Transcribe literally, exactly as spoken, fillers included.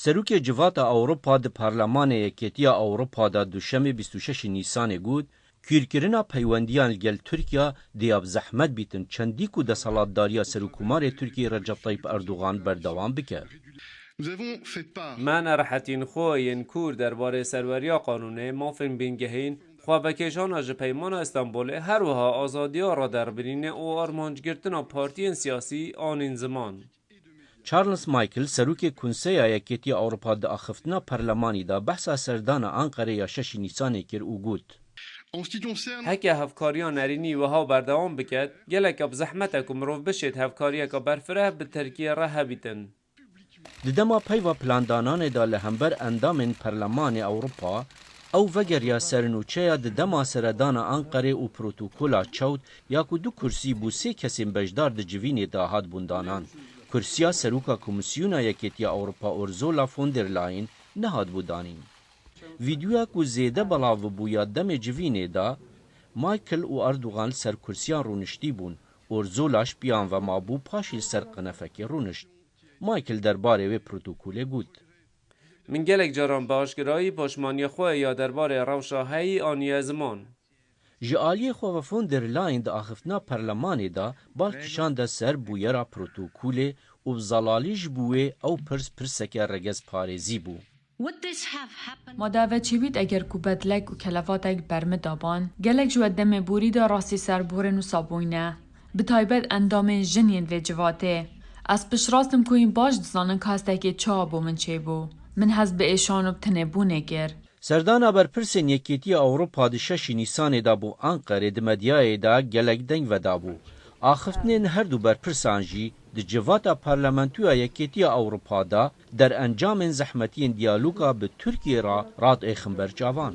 Serokê Civata Ewropa di Parlemanê Yekêtiya Ewropa de Duşemê bîst û şeş Nîsanê got, kûrkirina peywendiyan li gel Tirkiye dê ya bi zehmet bîtin, çendî ku desthilatdariya Serokkomarê Tirkiyê Recep Tayyip Erdogan berdewam bike. Me nerehetiyên xwe yên kûr derbarê serweriya qanûnê, mafên bingehîn, xwevekêşana ji Peymana Stenbolê, her wiha azadiya raderbirînê û armancgirtina partiyên siyasî anîn ziman. Charles Michael, serokê Konseya Yekêtiya Ewropa di axiftina perlemanî de behsa serdana Anqerê ya şeşî Nîsanê kir û got, Heke hevkariya nerînî wiha berdewam biket, gelek bi zehmet e ku mirov bişêt hevkariyeke berfireh bi Tirkiyê re hebîtin. Di dema peyva plandananê de li hember endamên Perlemanê Ewropa, ew vegeriya ser nûçeya di dema seredana Anqerê û protokola çewt ya ku du kursî bo sê kesên beşdar di civînê de hatbûn danan. Kursiya seroka Komîsyona Yekêtiya Ewropa Ursula von der Leyen nehatbû danîn. Vîdeoya ku zêde belav bû ya demê civînê de, Michael û Erdogan li ser kursiyan rûniştî bûn. Ursula ji piyan ve mabû, paşî li ser qenefekê rûnişt. Michael derbarê wê protokolê got. Min gelek caran bi aşkirayî paşmaniya xwe ya derbarê rewşa heyî aniye ziman. Ji aliyê xwe ve von der Leyen di axiftina perlemanê de bal kişande ser bûyera protokolê û bi zelalî ji bo wê ew pirs pirseke regezparêzî bû. Ma dave çêbît eger ku bedlek û kelevatek ber min daban, gelek ji we demê borî de rastî ser borên wisa bûyne. Bi taybet endamên jin yên vê civatê. Ez piştrast im ku hîn baş dizanin ka hestekê çawa bo min çêbû. Min hez bi êşan û bi tinêbûnê kir. Serdana berpirsên Yekêtiya Ewropa di şeşî Nîsanê de bo Anqerê di medyayê de gelek deng vedabû. Axiftinên her du berpirsan jî di civata Parlamentoya Yekêtiya Ewropa de derencamên zehmetiyên diyaloga bi Tirkiyê re radêxin ber çavan.